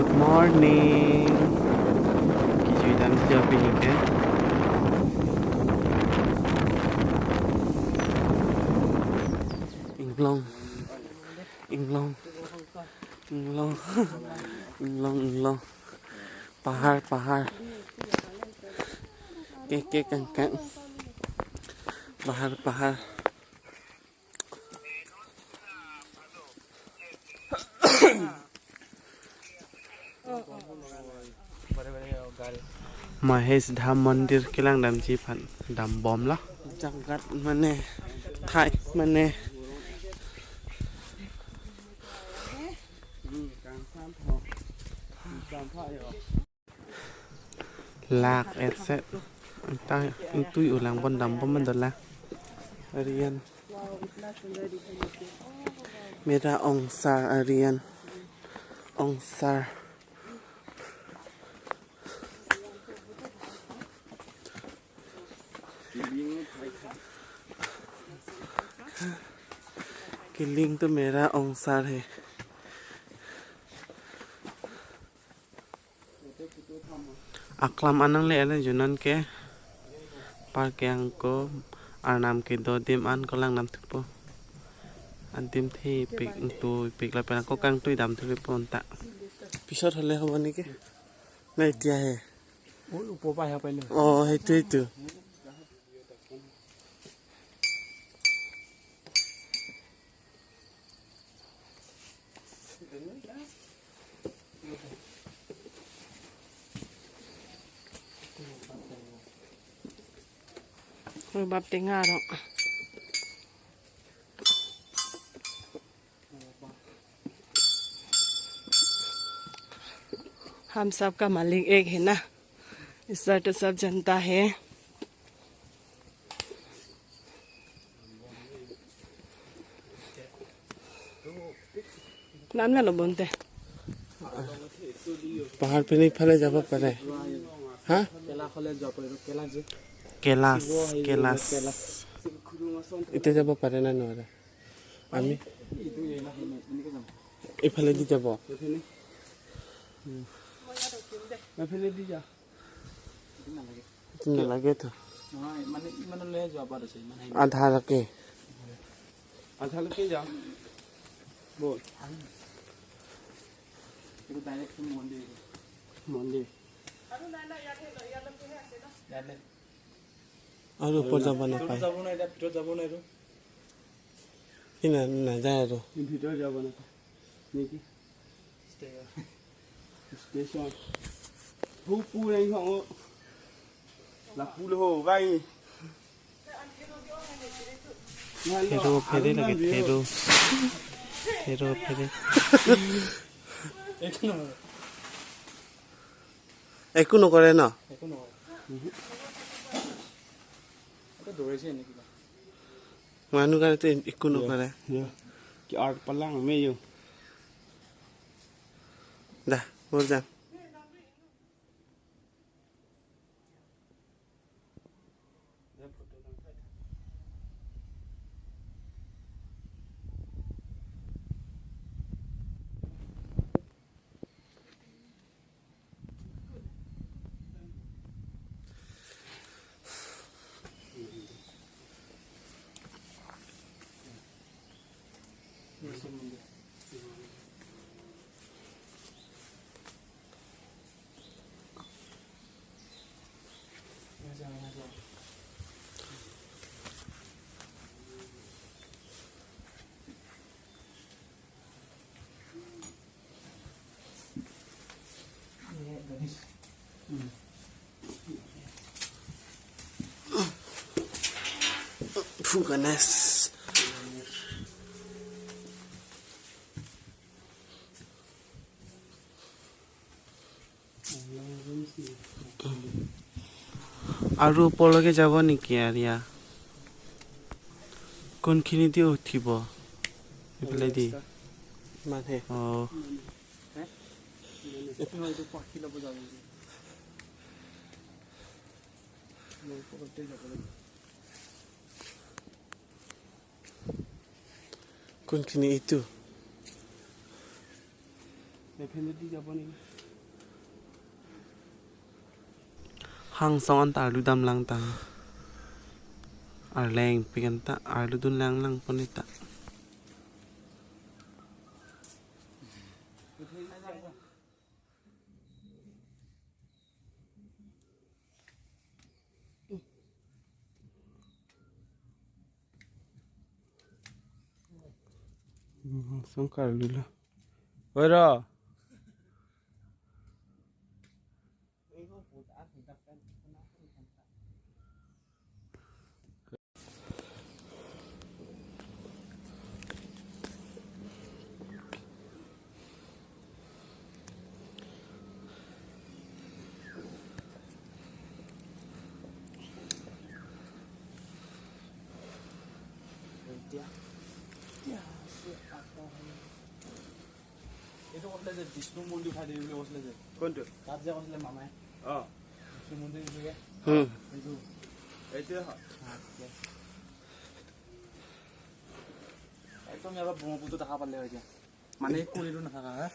Good morning. Kijui dam ke. Inglong. Inglong. Inglong. Inglong inglong. Pahar pahar. Ke ke kang kang. Pahar pahar. Mahesh Dham মন্দিৰ কিলাং দাম G ফান দাম বম লা জাগাত মানে ঠাই মানে lạc et ta tui ở làng bon đầm bom mình la Aryan mera ongsar Aryan ongsar killing तो मेरा अंसार है। Aklam anang le ala junan ke park yang ko arnam ke do dim an ko lang nam thupo an dim the pik tu pik la pe ko kang tui dam thuri pon ta pisot hole hobo niki na etia he উপৰ পৰা আহিব পাৰিলে অ সেইটোৱেইটো। बाप टेंगा रो हम सब का मालिक एक है ना, इस तो सब जनता है। नाम ना लो बोलते पहाड़ पे नहीं फले যাব পাৰে। হ্যাঁ কেলাস কেলাস এতিয়া যাব পাৰে না নোৱাৰে? আমি এইফালে দি যাব, নালাগেতো আধালৈকে আধালৈকে যাম বল। মন্দিৰ মন্দিৰ আৰু ওপৰত যাব নাপায়, কি নাযায় আৰু ভিতৰত যাব নাপায় নেকি? ষ্টেচন থেৰো ফেৰে লাগে, থেৰো থেৰো ফেৰে একো নকৰে ন মানুহ কাৰণেতো একো নকৰে। দা বল যাম। Ganesh আৰু ওপৰলৈকে যাব নেকি? আৰিয়া কোনখিনি দি উঠিব? এইফালে দি অ কোনখিনি? এইটো এইফালেদি যাব নেকি? Hang song an ta lu dam lang ta ar leng pikan ta ar lu dun lang lang ponita. Songkar lula. Ora. এইটো কৈছিলে যে বিষ্ণু মন্দিৰ উঠাই দিবি বুলি কৈছিলে যে। কোনটো? তাত যে কৈছিলে মামাই। অ। বিষ্ণু মন্দিৰ দিবগে। এইটো। এইটোৱে হয়। একদম ইয়াৰ পৰা ব্ৰহ্মপুত্ৰ দেখা পালে হয় এতিয়া। মানে কলিটো নাথাকা হা?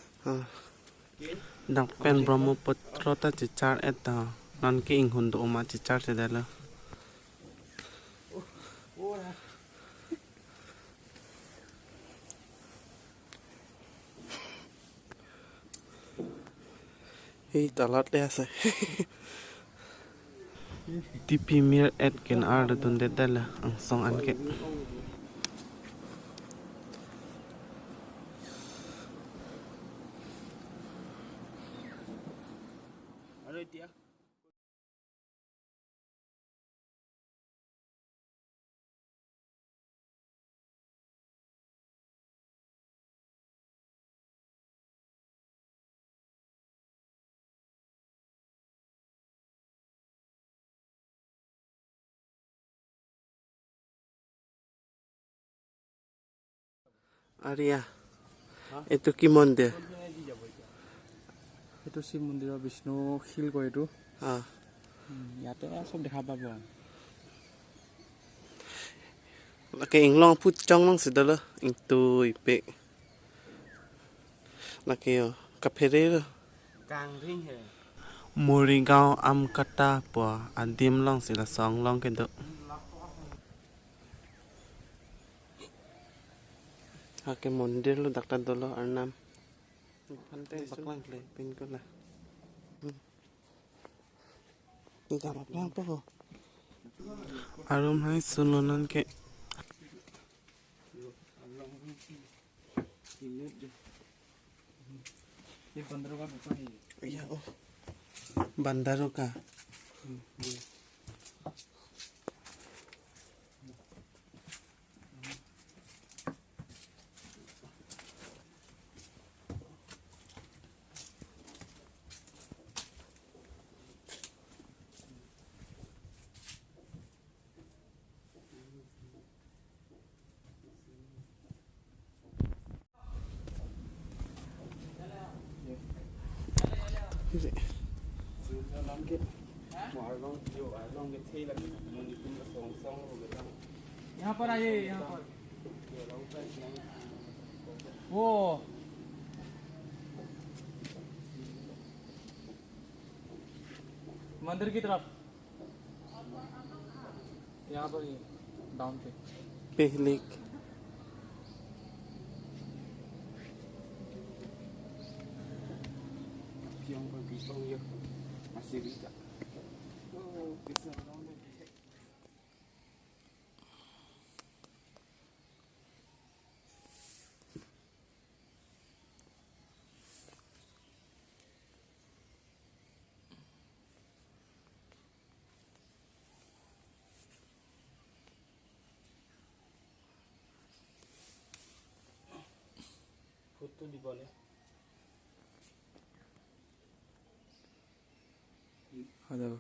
Dak pen Brahmaputra ta chichar eta non ki inghun do ma chichar se dala. এই তলতে আছে TP mir et ken ar dun de dala ang song an ke. আৰু এতিয়া আৰিয়া এইটো কি মন্দিৰ? এইটো শিৱ মন্দিৰৰ বিষ্ণু শিল কয় এইটো। ইয়াতে চব দেখা পাব। Laki inglong put chong long sidala ingtu ipe. Laki yo kaphere lo. Kang ring he. Morigaon Amkata pua adim long sila song long ke do. Hake mondir lo dakta dolo arnam. Phante baklang le pin ko la. Ni jama plang po. Arum hai sunonan ke. ये बंदरों का गुफा है ये। बंदरों का। यहाँ पर आइए, यहाँ पर वो मंदिर की तरफ, यहाँ पर ये डाउन पे पहले দিবলে হৈ যাব।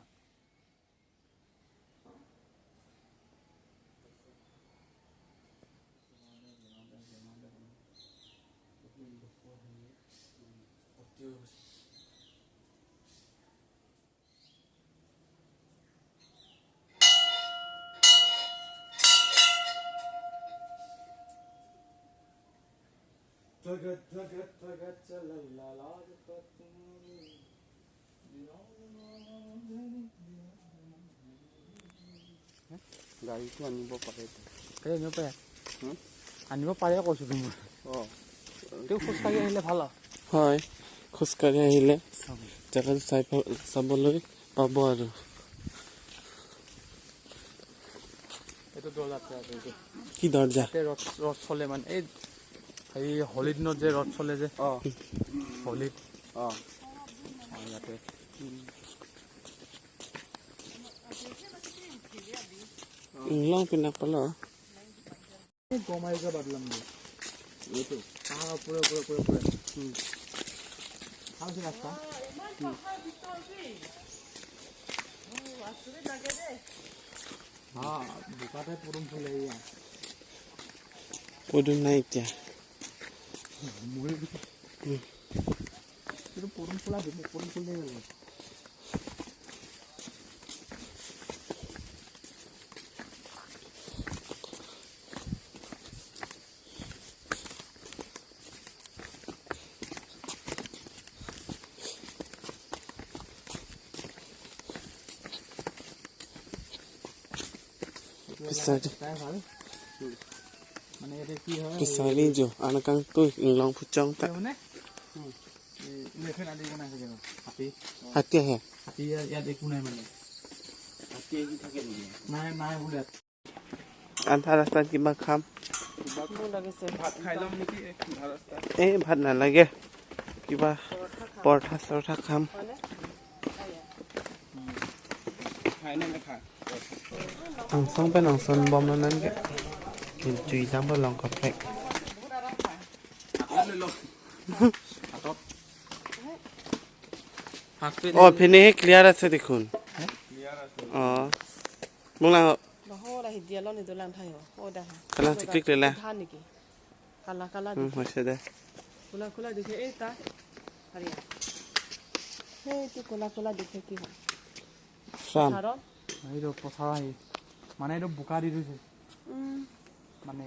গাড়ীটো আনিব পাৰে। আনিব পাৰে, আনিব পাৰে কৈছোঁ তুমি। অঁ, তেওঁ খোজকাঢ়ি আহিলে ভাল হয়। খোজকাঢ়ি আহিলে জেগাটো চাই চাবলৈ পাব। আৰু এইটো দৰ্জা, কি দৰ্জা? ৰথ, ৰথ চলে মানে এই হেৰি হোলীৰ দিনত যে ৰথ চলে যে। অঁ, হোলীত। অঁ, ইয়াতে long pinapala. গমাই যোৱা বাদলাম এইটো পুৰে পুৰে পুৰে পুৰে ভাল ৰাস্তা। বোকাতে পদুম ফুল, এয়া পদুম নাই এতিয়া। এইটো পদুম ফুলা, পদুম ফুল। Pisari jo anakang tu inglong puchong ta মানে হাতী, হাতী আহে। হাতী ইয়াত একো নাই, মানে হাতী আহি থাকে নেকি? নাই নাই বোলে। আধা ৰাস্তাত কিবা খাম। ভাত খাই ল'ম নেকি আধা ৰাস্তাত? এই ভাত নালাগে, কিবা পৰঠা চৰঠা খাম। খাই নে নাখায়? Ang song pe nong son bom nan ke chui jam bo long ko pek. অ, ফেনে ক্লিয়াৰ আছে দেখোন। অ, মোলা কালা চিকলিক লেলা হৈছে দে। খোলা খোলা দেখে এই তা হাৰিয়া সেইটো ক'লা ক'লা দেখে কি হয়? চাম এইটো পথাৰ আহি মানে এইটো বোকা দি থৈছে, মানে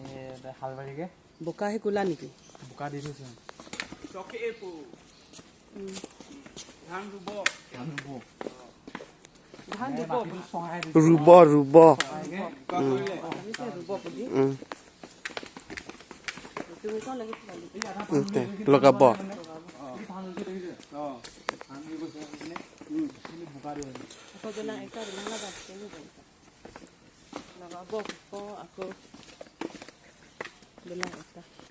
হালবাৰীকে বোকাহে ক'লা নেকি? বোকা দি থৈছে। ধান ৰুব, ধান ৰুব, ধান ৰুব, ৰুব, ৰুব, লগাব। লগাব আকৌ।